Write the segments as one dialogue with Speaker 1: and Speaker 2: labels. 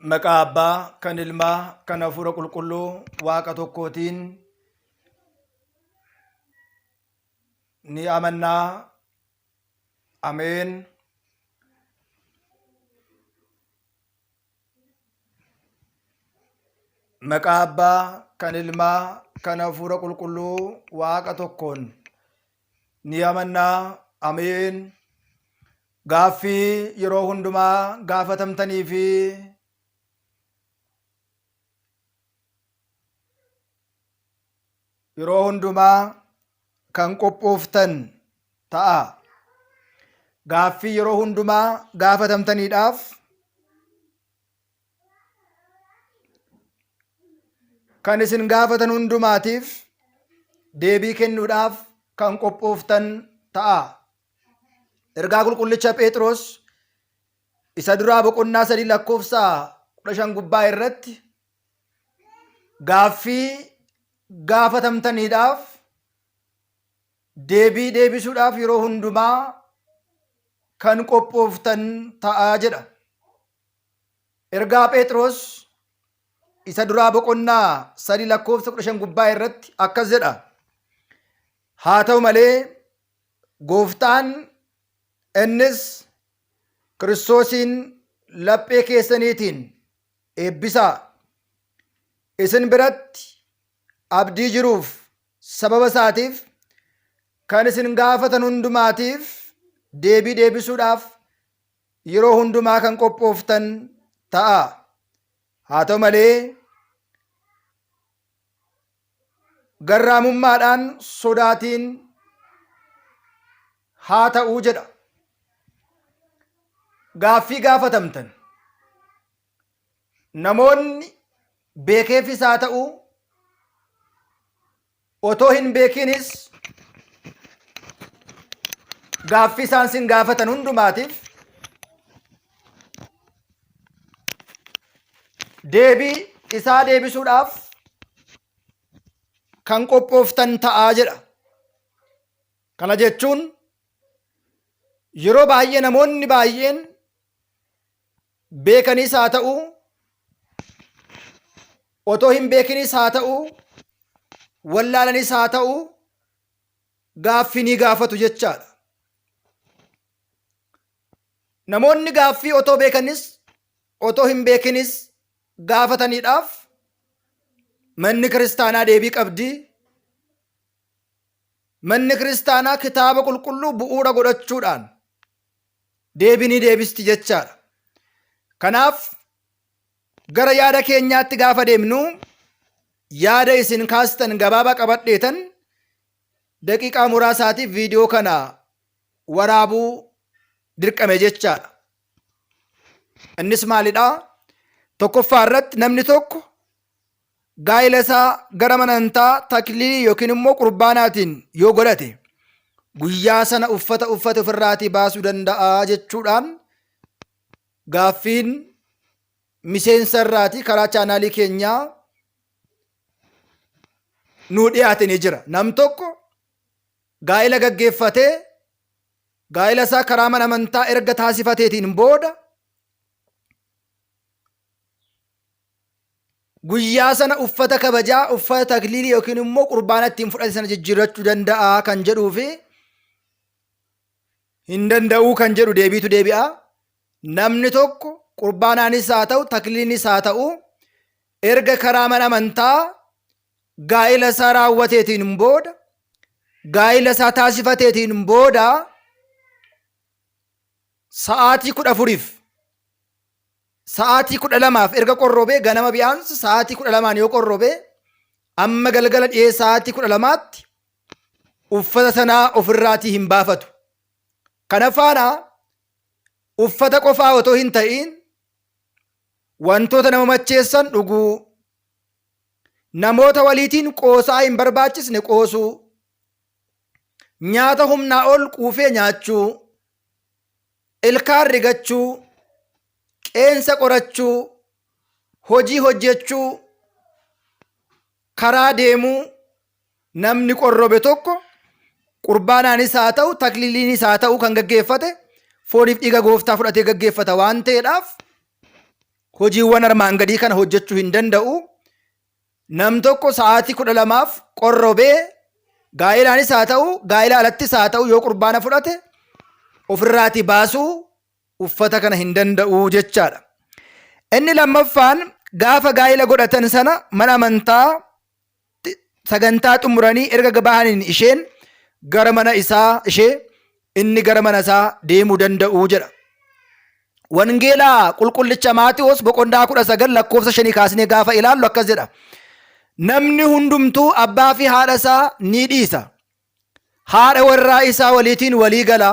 Speaker 1: Maqaa Abbaa, kan Ilmaa, kan Hafuura Qulqulluu Waaqa tokkootiin ni amannaa. Ameen. Maqaa Abbaa, kan Ilmaa, kan Hafuura Qulqulluu Waaqa tokkoon ni amannaa. Ameen. Gaaffii yeroo hundumaa gaafatamtanii fi yeroo hundumaa kan qophooftan ta'a. Gaaffii yeroo hundumaa gaafatamtaniidhaaf kan isin gaafatan hundumaatiif deebii kennuudhaaf kan qophooftan ta'a. Ergaa qulqullicha Phexros isa duraa boqonnaa 3 lakkoofsa 15 gubbaa irratti gaaffii gaafatamtaniidhaaf deebii deebisuudhaaf yeroo hundumaa kan qophooftan ta'aa jedha. Ergaa Phexros isa duraa boqonnaa 3 lakkoofsa 15 gubbaa irratti akkas jedha. Haa ta'u malee Gooftaan innis Kiristoosiin laphee keessaniitiin eebbisaa. Isin biratti abdii jiruuf sababa isaatiif kan isin gaafatan hundumaatiif deebii deebisuudhaaf yeroo hundumaa kan qophooftan ta'a. Haa ta'u malee garraamummaadhaan sodaatiin haa ta'uu jedha. Gaaffii gaafatamtan namoonni beekeefis haa ta'uu otoo hin beekiinis gaaffii isaan sin gaafatan hundumaatiif deebii isaa deebisuudhaaf kan qophooftan ta'aa jedha. Kana jechuun yeroo baay'ee namoonni baay'een beekaniis haa ta'u otoo hin beekinis haa ta'u wallaalanis haa ta'u gaaffii ni gaafatu jechaadha. Namoonni gaaffii otoo beekanis otoo hin beekinis gaafataniidhaaf manni kiristaanaa deebii qabdi. Manni kiristaanaa kitaaba qulqulluu bu'uura godhachuudhaan deebii ni deebisti jechaadha. Kanaaf gara yaada keenyaatti gaafa deemnu yaada isin kaastan gabaabaa qabadheetan daqiiqaa muraasaatiif viidiyoo kana waraabuu dirqame jechaadha. Innis maalidha? Tokkoffaa irratti namni tokko gaa'ela isaa gara mana amantaa takliilii yookiin immoo qurbaanaatiin yoo godhate guyyaa sana uffata uffate ofirraatii baasuu danda'a jechuudhaan gaaffiin miseensa irraatii karaa chaanaalii keenyaa nuu dhiyaate ni jira. Nam tokko gaa'ela gaggeeffatee gaa'ela isaa karaa mana amantaa erga taasifateetiin booda guyyaa sana uffata kabajaa uffata takliilii yookiin immoo qurbaana ittiin fudhate sana jijjiirrachuu danda'a kan jedhuu fi hin danda'uu kan jedhu deebiitu deebi'a. Namni tokko qurbaanaanis haa ta'u takliiliinis haa ta'u erga karaa mana amantaa gaa'ila isaa raawwateetiin booda gaa'ila isaa taasifateetiin booda sa'aatii 14f sa'aatii 12f erga qorrobee ganama bi'aansa sa'aatii 12n yoo qorrobee amma galgala dhiyee sa'aatii 12tti uffata sanaa ofirraatii hin baafatu. Kana faana uffata qofaa otoo hin ta'iin wantoota nama macheessan dhuguu, namoota waliitiin qoosaa hin barbaachisne qoosuu, nyaata humnaa ol quufee nyaachuu, ilkaan rigachuu, qeensa qorachuu, hojii hojjechuu, karaa deemuu namni qorrobe tokko qurbaanaanis haa ta'u takliiliinis haa ta'u kan gaggeeffate fooniif dhiiga gooftaa fudhatee gaggeeffata waan ta'eedhaaf hojiiwwan armaan gadii kana hojjechuu hin danda'u. Nam tokko sa'aatii 12f qorrobee gaa'elaanis haa ta'u gaa'ela alattis haa ta'u yoo qurbaana fudhate ofirraatii baasuu uffata kana hin danda'u jechaadha. Inni lammaffaan gaafa gaa'ela godhatan sana mana amantaa sagantaa xumuranii erga bahaniin isheen gara mana isaa ishee inni gara mana isaa deemuu danda'u jedha. Wangeelaa qulqullicha Maatiwoos boqonnaa 19 lakkoofsa 5 kaasnee gaafa ilaallu akkas jedha. Namni hundumtuu abbaa fi haadha isaa ni dhiisa. Haadha warraa isaa waliitiin walii gala.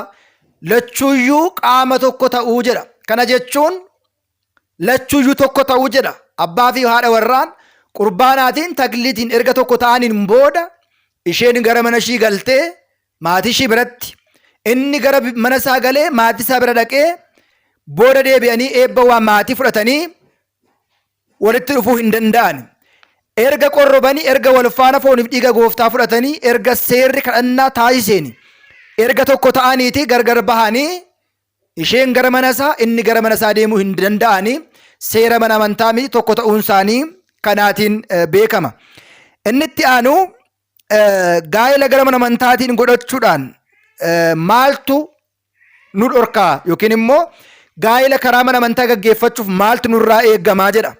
Speaker 1: Lachuuyyuu qaama tokko ta'uu jedha. Kana jechuun lachuuyyuu tokko ta'uu jedha. Abbaa fi haadha warraan qurbaanaatiin takliitiin erga tokko ta'aniin booda isheen gara mana ishii galtee maatii ishii biratti inni gara mana isaa galee maatii isaa bira dhaqee booda deebi'anii eebba waan maatii fudhatanii walitti dhufuu hin danda'an. Erga qorrobanii erga wal faana fooniif dhiiga gooftaa fudhatanii erga seerri kadhannaa taasiseen erga tokko ta'aniiti gargar bahanii isheen gara mana isaa inni gara mana isaa deemuu hin danda'ani. Seera mana amantaa miti tokko ta'uun isaanii kanaatiin beekama. Inni itti aanu gaa'ela gara mana amantaatiin godhachuudhaan maaltu nu dhorkaa yookiin immoo gaa'ela karaa mana amantaa gaggeeffachuuf maaltu nurraa eegamaa jedha.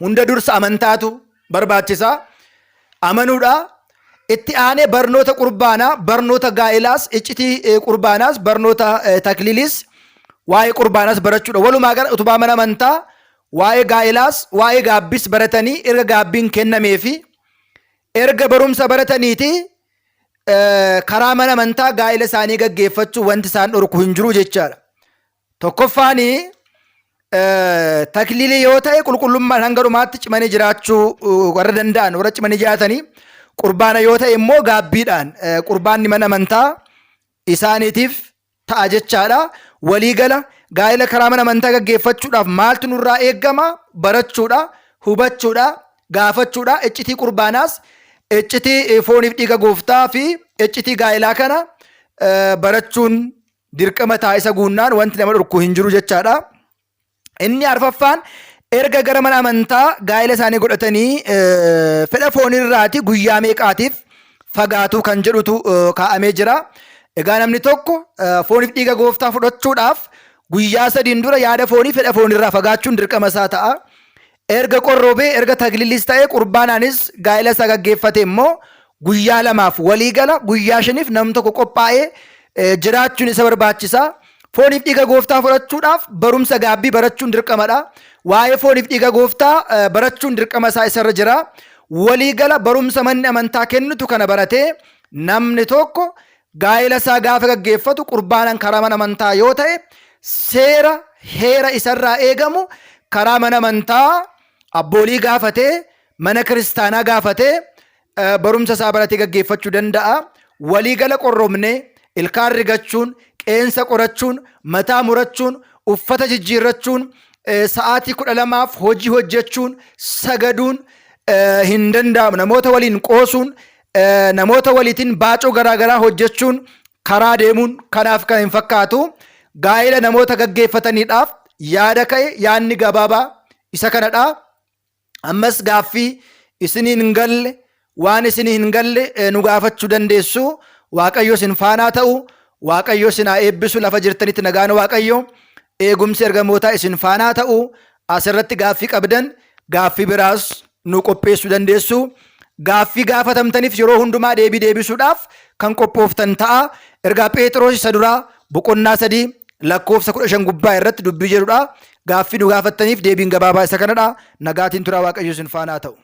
Speaker 1: Hunda dursa amantaatu barbaachisa. Amanuudha. Itti aanee barnoota qurbaanaa, barnoota gaa'elaas, iccitii qurbaanaas, barnoota takliilis, waa'ee qurbaanaas barachuudha. Walumaa gala utubaa mana amantaa waa'ee gaa'elaas, waa'ee gaabbis baratanii erga gaabbiin kennameefi erga barumsa barataniiti karaa mana amantaa gaa'ela isaanii gaggeeffachuu wanti isaan dhorku hin jiru jechaadha. Tokkoffaan takliilii yoo ta'e qulqullummaan hanga dhumaatti cimanii jiraachuu warra danda'an warra cimanii jiraatanii qurbaana yoo ta'e immoo gaabbiidhaan qurbaanni mana amantaa isaaniitiif ta'a jechaadha. Waliigala gaa'ela karaa mana amantaa gaggeeffachuudhaaf maaltu nurraa eegama? Barachuudha, hubachuudha, gaafachuudha. Iccitii qurbaanaas, iccitii fooniif dhiiga gooftaa fi iccitii gaa'elaa kana barachuun dirqama ta'a isa guunnaan wanti nama dhorku hin jiru jechaadha. Inni arfaffaan erga gara mana amantaa gaa'ela isaanii godhatanii fedha foonirraati guyyaa meeqaatiif fagaatuu kan jedhutu kaa'amee jira. Egaa namni tokko fooniif dhiiga gooftaa fudhachuudhaaf guyyaa sadiin dura yaada foonii fedha foonirraa fagaachuun dirqama isaa ta'a. Erga qorrobee erga tagliilis ta'ee qurbaanaanis gaa'ela isaa gaggeeffate immoo guyyaa lamaaf waliigala guyyaa shaniif namni tokko qophaa'ee jiraachuun isa barbaachisa. Fooniif dhiiga gooftaa fudhachuudhaaf barumsa gaabbii barachuun dirqamadha. Waa'ee fooniif dhiiga gooftaa barachuun dirqama isaa isarra jira. Waliigala barumsa manni amantaa kennutu kana baratee namni tokko gaa'ela isaa gaafa gaggeeffatu qurbaanaan karaa mana amantaa yoo ta'e seera heera isarraa eegamu karaa mana amantaa abboolii gaafatee mana kiristaanaa gaafatee barumsa isaa baratee gaggeeffachuu danda'a. Waliigala qorromnee ilkaan rigachuun, qeensa qorachuun, mataa murachuun, uffata jijjiirrachuun, sa'aatii 12f hojii hojjechuun, sagaduun hin danda'amu. Namoota waliin qoosuun, namoota waliitiin baacoo garaagaraa hojjechuun, karaa deemuun kanaaf kan hin fakkaatu. Gaa'ela namoota gaggeeffataniidhaaf yaada ka'e yaadni gabaabaa isa kanadha. Ammas gaaffii isinii hin galle waan isinii hin galle nu gaafachuu dandeessu. Waaqayyo isin faanaa ta'u. Waaqayyo isin haa eebbisu lafa jirtanitti nagaan Waaqayyo eegumsi ergamootaa isin faanaa ta'u. Asirratti gaaffii qabdan gaaffii biraas nu qopheessuu dandeessu. Gaaffii gaafatamtaniif yeroo hundumaa deebii deebisuudhaaf kan qophooftan ta'a. Ergaa Pheexiroos isa duraa boqonnaa 3 lakkoofsa 15 gubbaa irratti dubbii jedhudha. Gaaffii nu gaafattaniif deebiin gabaabaa isa kanadha. Nagaatiin turaa Waaqayyo isin faanaa ta'u.